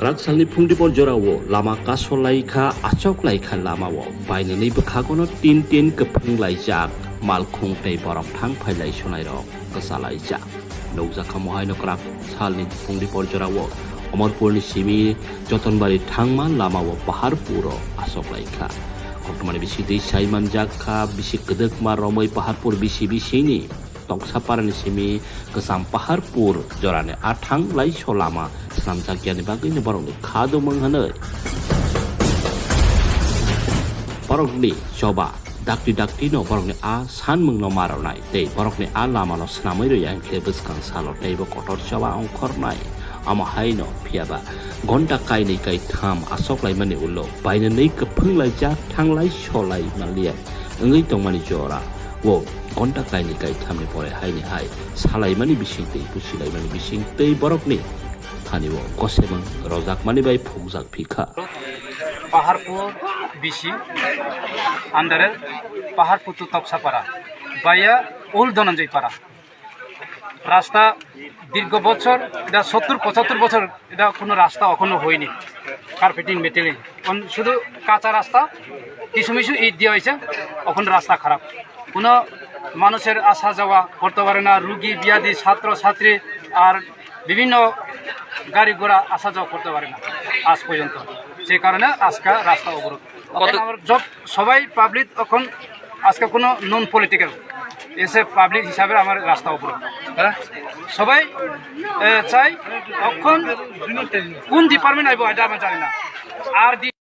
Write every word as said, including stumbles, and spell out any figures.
Raksalni phungdibor jorao lama kaso laikha, achok laikha lamao bainani bwkhagono tin tin kwphwng laijak, malkhung tei borok thang phai lai sonairok kwcha laijak. Nukjakha mohai nokrak salni phungdibor jorao Omorpurni simi Jotonbari thangma lamao Paharpuro achok laikha. Koktwmani bisingtwi sai manjak kha, bisi kwdwkma romwi Paharpur bisi bisini Toksaparani simi Kwcham Paharpur jorani a thang lai so lama swnamjakya ni bagwino borokni kha dumung hwnwi borokni choba dakti dakti no borokni a sanmung no ma rwnai tei borokni a lama no swnamwi rwya hinkhe bwskang salo teibo kotor choba ongkhornai. Amo haino phiyaba gonta kainwi kaitham achok laimani ulo bainani kwphwng laijak, thanglai solai manliya wngwi tongmani jora o gonta kainwi kaithamni pore haini hai salaimani bisingtwi, pusilaimani bisingtwi borokni thani o gosebwng rojakmani bai phukjak phi kha. Paharpur bisi, andare Paharpur to Toksapara, via Old Dhananjay Para. রাস্তা দীর্ঘ বছর, এটা সত্তর পঁচাত্তর বছর, এটা কোনো রাস্তা এখনো হয়নি, কার্পেটিং মেটেলিং, শুধু কাঁচা রাস্তা, কিছু কিছু ইট দেওয়া হয়েছে, এখন রাস্তা খারাপ। কোনো মানুষের আসা যাওয়া করতে পারে না, রুগী, বিয়াদি, ছাত্র ছাত্রী আর বিভিন্ন গাড়ি ঘোড়া আসা যাওয়া করতে পারে না আজ পর্যন্ত, যে কারণে আজকে রাস্তা অবরোধ। কত এখন আমার সব, সবাই পাবলিক এখন আজকে কোনো নন পলিটিক্যাল, এসে পাবলিক হিসাবে আমার রাস্তা অবরোধ। হ্যাঁ, সবাই এ, চাই এখন কোন ডিপার্টমেন্ট আইবো এটা আমরা জানি না। আর ডি-